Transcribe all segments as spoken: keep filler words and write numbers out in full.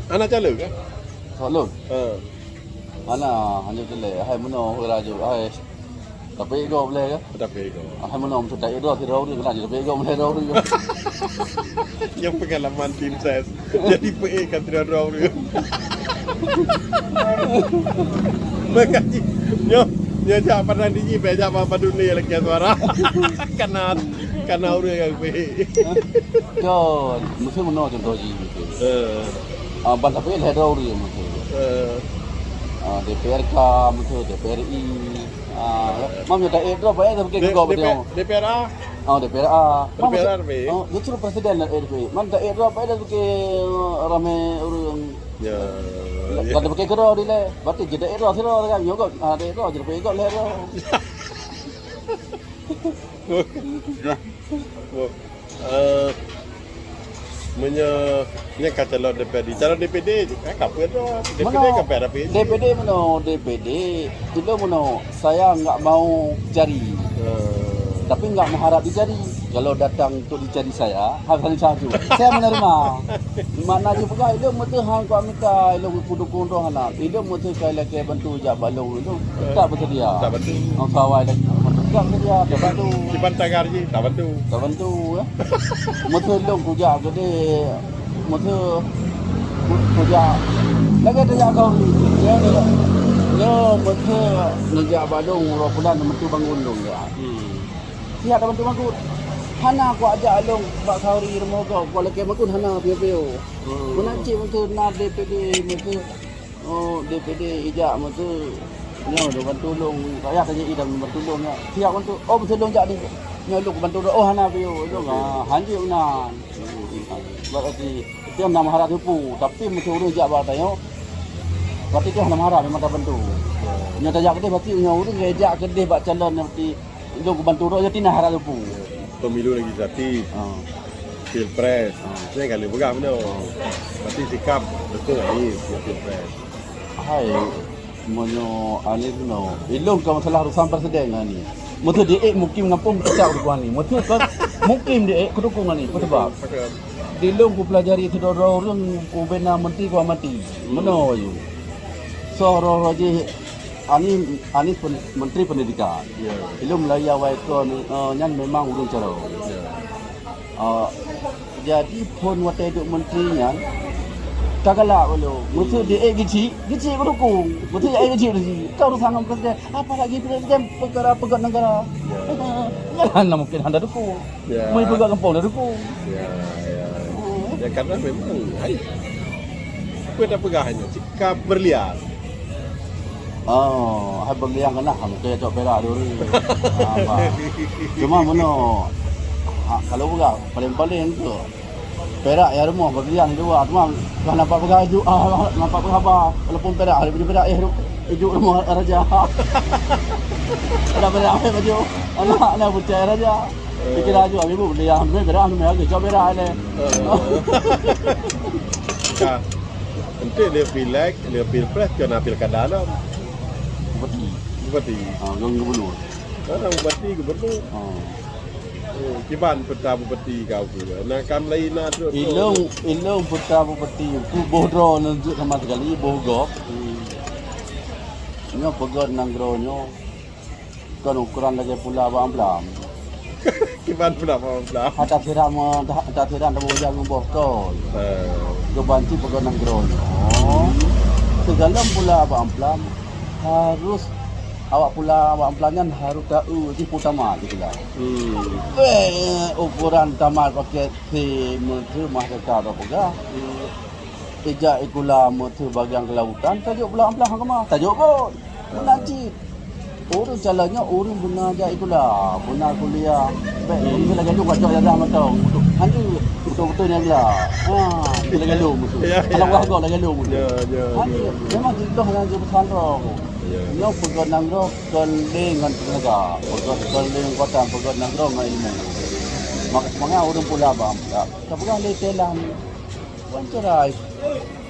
Hana calon kah? Calon? Ha. Hana, hanya keu lé. Hai meunoe laju, hai. Tapi ego boleh ke? Tapi ego. Hai meunoe meusu tak ego, tidak urus kena jadi ego boleh dah urus. Yang pengalaman tim ses. Jadi P A ka tidak ada orang. Makanya nyo nyo jak padang tinggi, bejak apa dunia lagi suara. Karena karena orang yang P A. Kan, mesti meunoe contoh jih. Eh. Ah, ban tapi lhèe droe ureueng meutu. Eh. Ah, D P R K meutu, D P R I. Ah, mam nyoe taék droe, baék tapi D-, keu gob D P R, beutôi. D P R A. Oh, D P R A. Mam D P R A meutu, lebih. Oh, justru presiden lah D P R. Mam taék droe, baék tapi ramé ureueng. Ya. Kan ya. Tapi keu droe dilèe. Berarti jeuet taék droe sidroe kan. Nyoe kan, ah, taék droe, jadi taék droe lhèe droe. Nah. Oh. Eh, meunyoe nyan ka calon D P D, calon D P D, eh, ka peue tu? D P D meunoe, ka peue D P D? D P D meunoe, D P D, itu meunoe, saya enggak mau dicari. Eh. Tapi enggak mengharap dicari. Kalau datang untuk dicari saya, harus saya saja. Saya menerima. Makna jih peugah, ilôn meuteue han kuat mita, ilôn kudukung droe hana. Ilôn meuteue kai lakèe bantu jak bak lôn ilôn. Tetap bersedia. Tak bantu. Oh, kawai lagi. Tetap bersedia, tak bantu. Kiban tagar jih, tak bantu. Tak bantu, ya. Meuteue lôn kujak keudeh, meuteue ku-, kujak. Lagèe tajak kau ni. Ya, ya. Ya, meuteue neujak bak lôn, uroe bulan meuteue bangun lôn, ya. Hmm. Siap tabantu bagot. Hana kuajak lôn bak Khauri rumoh gob, kualakèe bagot hana piôh-piôh. Hmm. Meunan cit meuteue na D P D meuteue, oh, D P D ijak meuteue, nyoe bantu lôn, rakyat tajak idang bantu lôn nyoe. Siap bantu, oh, meuteue lôn jak di, nyoe lôn kubantu lôn, oh, hana piôh, lôn, ah, hanjeuet meunan. Berarti, dia na meuharap teupeu, tapi meuteue ureueng jak bak tanyoe, berarti dia hana meuharap memang tabantu. Nyoe tajak keudeh, berarti nyoe ureueng jak keudeh bak calon, berarti Lôn kubantu droe, jadi na harap lôn pu. Pemilu legislatif, ha, pilpres, ha, nyan ka lheueh peugah bunoe. Ha. Berarti sikap beutôi Anies ngon pilpres. Hai, meunyoe Anies bunoe, ilôn ka masalah urusan presiden ngon Anies. Meuteue di ék mukim ngampông keucak dukung Anies. Meuteue ka mukim di ék kudukung Anies. Peue sabab? Di lôn kupeulajari sidroe-droe ureueng ubena menteri kuamati. Meunoe aju. Soe roh-roh jih Anies, Anies pen-, Menteri Pendidikan. Ya. Ilôn meulai awai kon, eh, nyan memang ureueng carông. Ya. Eh, jadi phon watèe duek menteri nyan, ka galak ulôn. Meuteue di ék geuchik, geuchik kudukung. Meuteue di ék geuchik, geuchik. Ka urusan ngon presiden, apalagi presiden peukara peugöt negara. Ya. Nyan hana mungken hana dukung. Ya. Meupeugah gampông dah dukung. Ya, ya. Oh. Ya, karena memang, hai, peue tapeugah nyoe, sikap berlian. Oh, hai berlian keunan, mungken cok perak dulu. Ah, bah. Cuma meunoe, ha, kalau peugah, paling-paling tu, perak ya rumoh, berlian dua. Cuma, bah nampak peugah aju, ah, nampak peugah haba. Walaupun perak, ada punya perak, eh, aju rumoh raja. Ada perak, eh, baju. Anak, anak bocah raja. Pikir laju, habis bu, dia ambil berak, ambil lagi, coba berak ni. Eh. Ka. Enteuk le pileg, le pilpres, keu na pilkada lom. Bupati. Bupati. Ah, ngon gubernur. Sekarang bupati, gubernur. Ah. Oh, kiban peta bupati kau tu. Na kam lain na trok. Ilôn, ilôn peta bupati. Tu boh droe neujeuet sama sekali, boh gob. Hmm. Nyoe peugöt nanggroe nyoe. Kon ukuran lagèe pula bak amplam. Kiban pula bak amplam? Hata siram, eh, ta-, hata siram taboh ujang ngon boh kon. Eh. Keuban cit peugöt nanggroe nyoe. Sigohlom pula bak amplam, harus awak pula bak amplam nyan harus taeu jih peutama di sila. Hmm. Bèk ukuran tamat pakai C meuteumah teuka tapeugah. Hmm. Ijak sikula meuteue bagian keulautan, tajok pula amplam keumah. Tajok kon. Meunan cit. Ureueng calon nyoe ureueng beuna jak sikula, beuna kuliah. Bèk, hmm, ureueng lagèe lôn kacok jadah mantong. Hanjeuet, beutôi-beutôi nyan gila. Ha, lagèe lôn meusu. Ya, ya. Kalau wah gob lagèe lôn meusu. Ya, ya, ya. Hanjeuet. Memang jidoh ngon jeuet peusantren. Ya. Nyoe peugöt nanggroe kon lé ngon teunaga. Peugöt kon lé ngon keuadaan, peugöt nanggroe ngon ileumèe. Maka semangat ureueng pula bang. Ya. Tapeugah lé Thailand. Wan cerai.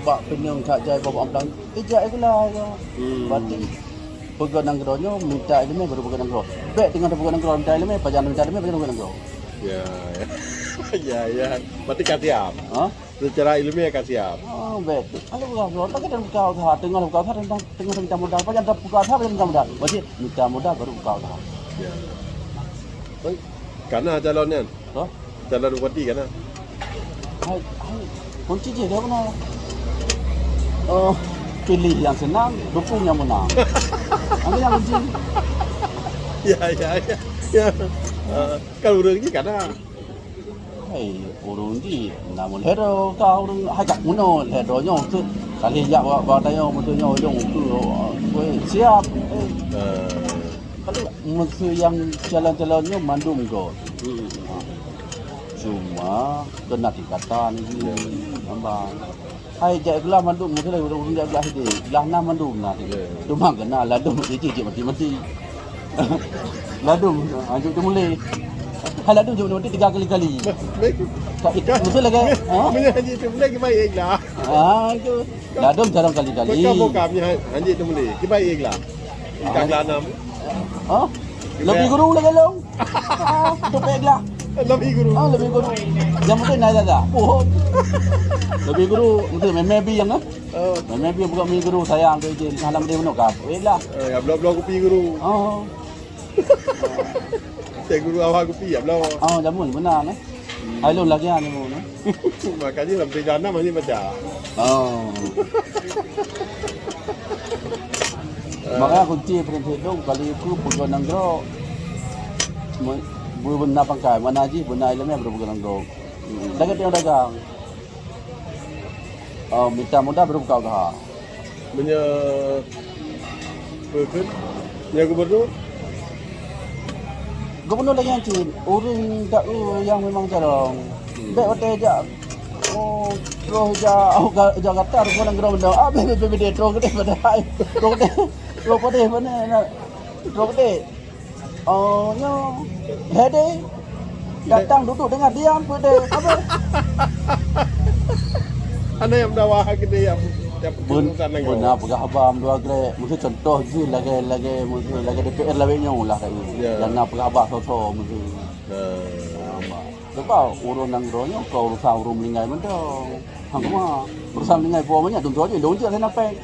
Bak pineung that jai bak amplang. Ijak sikula nyoe. Hmm. Berarti peugöt nanggroe nyoe mita ileumèe baru peugöt nanggroe. Bèk teungoh tapeugöt nanggroe mita ileumèe, pajan mita ileumèe, pajan peugöt nanggroe. Ya, ya. Ya, ya. Berarti ka siap. Ha? Secara ilmiah ka siap. Oh, betul. Kalau buka usaha, tak ada buka usaha. Tengah buka usaha, tengah, tengah minta modal. Pajan dah buka usaha, pajan minta modal. Wajib minta modal baru buka usaha. Ya. Kan? Karena calon kan? Hah? Calon bupati kan? Hai, hai. Kunci je dia benar. Oh, pilih yang senang, dukung yang menang. Ambil yang kunci. Ya, ya, ya. Ya. Ah, kan urang ni kan? Hai, ureueng jih na meulhèe droe ka ureueng hai ka meunoe lhèe droe nyoe keu kali jak bak, bak tanyoe meunyoe nyoe lôn keu, keu siap. Eh, kalau meuseu nyang calon-calon nyoe mandum göt. Hmm. Cuma keunan tingkatan jih, nambah. Hai, jak glah mandum, mungkin ureueng jak glah sideh. Glah na mandum na. Ya. Cuma keunan ladôm jih, jih mati-mati. Ladôm, ha, jok teumulé. Hai ladôm jok teumulé tiga kali-kali. Baik. Ka, ka, betul lagèe, ha? Meunyoe hanjeuet teumulé, kiban ié glah. Ha, itu. Ladôm jarang kali-kali. Bukan, bukan, meunyoe hanjeuet teumulé, kiban ié glah. Ah. Tiga glah enam. Ha? Kiban. Lebih guru lagèe lôn. Ah, tu pek glah. Lebih guru. Ah, lebih guru. Yang penting naik dada. Oh. Lebih guru, betul, memang bi yang, eh? Oh. Memang bi bukan mi guru sayang tu je. Dalam dia menuk kap. Weh lah. Eh, ya, blok-blok kupi guru. Oh. Cek guru awak kupi, ya, blok. Oh, jamun, benar, eh? Hmm. Hai, lôn lagi, ah, jamun, eh? Makanya dalam tiga enam hanya baca. Oh. Makanya kunci prinsip tu, kali itu peugah nanggroe. Me-, beuna pangkai, mana jih, beuna ileumèe, baru peugah nanggroe. Hmm. Lagèe tiang dagang. Oh, minta modal baru buka usaha. Meunyoe peue kheun? Meunyoe gubernur? Gubernur lagèe nyan cit, ureueng taeu nyang memang carông. Hmm. Bèk watèe jak, oh, troh jak, oh, ga-, Jakarta, troh nanggroe meunoe. Ah, bèk, bèk, bèk, bèk, troh keudéh padahai. Troh keudéh, troh padéh, mana, troh keudéh. Oh, nyoe. Hei deh. Datang duduk dengan diam, peue deh. Apa? Hana nyang meudawa keudéh nyang, nyang penting urusan nanggroe. Beuna peugah haba meudua grek. Meusti contoh jih lagèe, lagèe, meusti lagèe D P R lawét nyoe lah kayu. Ya. Nyang na peugah haba soe-soe meusti. Nah. Sebab ureueng nanggroe nyoe kon urusan ureueng meuninggai mantong. Hang ma, urusan meuninggai po manyak tuntu aja, lôn cit hana péng.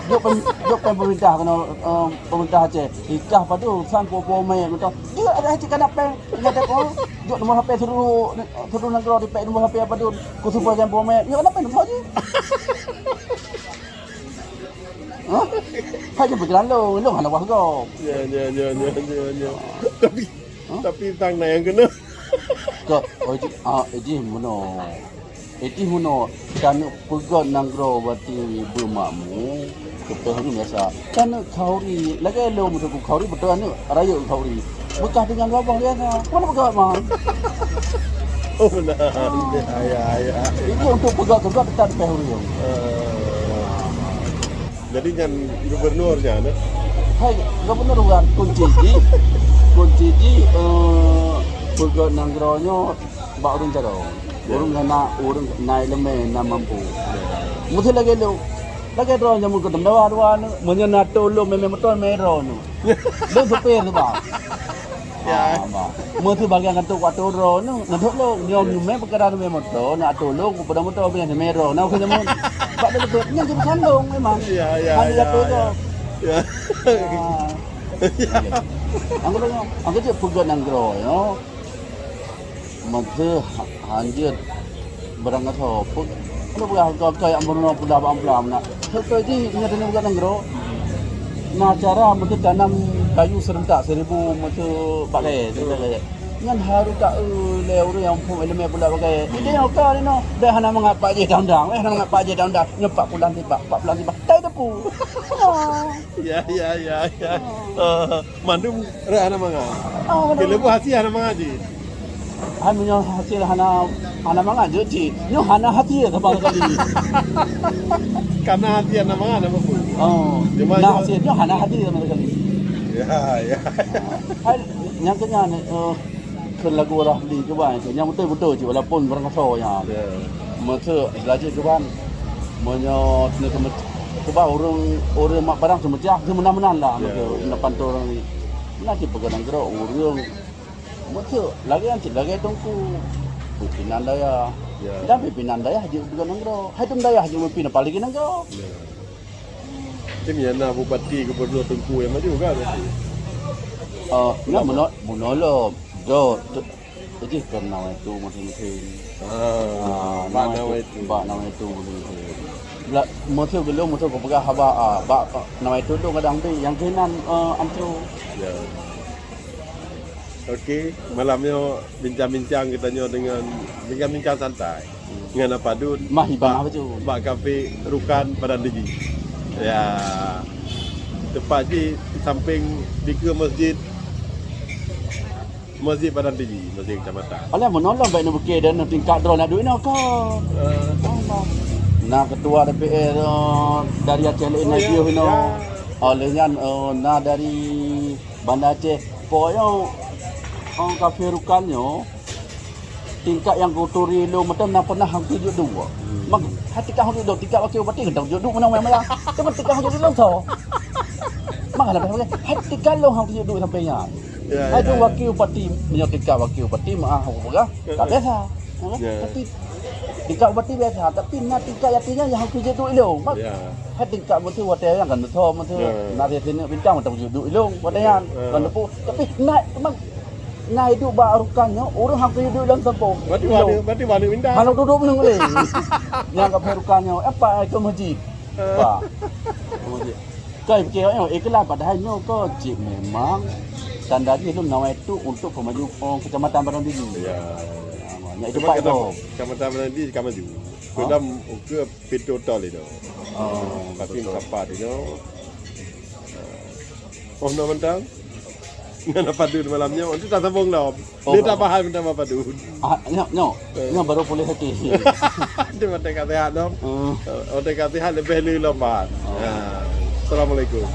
Jok pem-, jok péng pemerintah kena, eh, pemerintah Aceh. Nikah padum urusan po-po mé mantong. Jok ada cit kana péng. Ingat aku, jok nomor H P seluruh, seluruh nanggroe di péng nomor H P apa tu? Ku semua jangan po mé. Jok kana péng tuntu aja. Hah? Hai je pikiran lôn, lôn hana wah gob. Ya, ya, ya, ya, ya, ya. Tapi Hah? Tapi tang na nyang keunoe. Ka, oh, ji-, ah, eh, jih meunoe. Eh, jih meunoe, taneuk peugöt nanggroe bati beumakmu, keu peue nyoe biasa. Taneuk khauri, lagèe lôn meuteumèe khauri, beutôi aneuk rayeuk khauri. Beukah deungon babah biasa. Mana peugöt, man? Oh, beuna. Ah. Ya, ya, ya. Itu untuk peugöt-peugöt teutap khauri. Eh. Jadi nyan gubernur nyan, eh? Hai, gubernur bukan kunci jih. Kunci jih, eh, peugöt nanggroe nyoe bak ureueng carông. Ya. Ureueng na, ureueng na ileumèe, na mampu. Ya. Meusti lagèe lôn. Lagèe droeneuh nyang meukeudum dawa dua nyoe. Meunyoe na tolong memang beutôi mero nyoe. Lôn supir tu, bah. Ya. Ah, bah. Meuseubagian kantô kuatô droeneuh, neuthok lôn. Nyoe, ya, nyumé peukara nyumé moto, na atô lôn, kupeudong moto, bilang nyumé droeneuh, keu nyoe. Bak lôn beutôi, nyan jeuet sandong memang. Ya, ya, hana ya, jatuh ya. Droe. Ya. Ah. Ya. Angkau tengok, angkau cit peugöt nanggroe nyoe. Meuseu ha-, hanjeuet barang gasoe. Peue, peue peugah keu, keu nyang meurunoe peugah bak ampla meunan. Keu, keu jih ingat teuneuk peugah nanggroe. Na cara meuseu tanam kayu seurentak seribu meuseu pakai, seurentak pakai. Nyan harôh taeu lé ureueng nyang phôn ileumèe peugah pakai. Ide nyang ka inoe, bèk hana mangat Pak Jih dang-dang, bèk hana mangat Pak Jih dang-dang. Nyoe pat pulan tibak, pat pulan tibak. Tai depu. Ya, ya, ya, ya. Ah. Eh, mandum rot hana mangat. Ah, mandum. Keuleubah hasil hana mangat jih. Hai, meunyoe hasil hana, hana mangat jeuet cit. Nyoe hana hasil sama sekali. Karena hasil hana mangat, hana peue. Oh. Cuma na nyoe hasil nyoe hana hasil sama sekali. Ya, ya. Ah. Hai, nyang keu nyan, eh, keu lagu Ramli Tuban tu, nyang beutôi-beutôi cit, walaupun barang gasoe nyan. Ya. Meuseu laju Tuban, meunyoe keuneuk keume-, sebab ureueng, ureueng mat barang seumeujah, seumeunang-meunang lah, ya, meuseu, ya, na pantô ureueng ni. Na cit peugah nanggroe ureueng. Meuseu, lagèe nyan cit, lagèe teungku. Pimpinan dayah. Ya. Dan pimpinan dayah jeuet beugon nanggroe. Hai tom dayah jeuet meupimpin apalagi nanggroe. Ya. Tapi ya na bupati, gubernur, teungku nyang maju kan berarti. Oh, na meuno-, meunolom. Do, tu, jadi kan nawaitu masing-masing. Ah, ah, bak nawaitu. Bak nawaitu masing-masing. Bela-, meusu geulong, meusu kupeugah haba, ah, bak, ah, nawaitu tu kadang bi, nyang keunan, eh, antu. Ya. Okey, malam nyoe bincang-bincang geutanyoe dengan bincang-bincang santai. Hmm. Ngon Apa Dun. Mah iban bak, apa tu? Bak kafe Rukan Padang Diji. Ya. Tepat jih samping dikeue masjid, masjid Padang Diji, masjid kecamatan. Alah, meunolong baik na bukit dan tingkat droe na duek inoe kon. Eh. Allah. Na ketua D P R, eh, dari Aceh lain. Oh, na ya, inoe. Ya. Oleh nyan, eh, na dari Banda Aceh, po nyoe, oh, kafe Rukan nyoe, tingkat nyang kuturi lôn mantong na pernah hang tujoh duek. Hmm. Mak, hai tingkat hang tujoh duek, tingkat wakil bupati hang tujoh duek meunan maya-maya. Cuma tingkat hang tujoh duek lôn tho. Mak, hana pernah, hai tingkat lôn hang tujoh duek sampai nyan. Ya, hai ya, tu ya. Wakil bupati, meunyoe tingkat wakil bupati, maaf aku peugah, tak biasa. Ya. Tapi tingkat bupati biasa, tapi na tingkat yatim nyan nyang hang tujoh duek lôn. Mak, ya. Hai tingkat meusu watèe nyan kan meusu, meusu. Ya. Na di sini bintang mantong tujoh duek ilong watèe nyan. Ya. Kan depu. Tapi na memang na idup bak Rukan nyoe, ureueng hang tujoh duek ilong sampôh. Berarti ilong. Mana, berarti mana bintang? Hana duduk menung lé. Nyang ka Rukan nyoe, apa itu masjid? Ya. Pak. Masjid. Kai pikir nyoe, eh, kelah padahal nyoe ko cit memang tanda jih lôn nawaitu untuk pemaju, oh, Kecamatan Padang Diji. Ya. Ah, nyan itu Pak kecamatan, itu. Kecamatan Padang Diji ka maju. Hah? Sudah ukeue pintu tol itu. Oh, tapi betul. Sapat itu. Oh, na mantong. Ngon Apa Dun malam nyoe, nanti tak sambung dah. Oh, dia tak baik. Paham tentang Apa Dun. Ah, nyoe, nyoe. Eh. Nyoe baru pulih sakit. Dia mantong kat sehat dong. Hmm. Oh, dia kat sehat lebih lelompat. Oh. Ya. Assalamualaikum.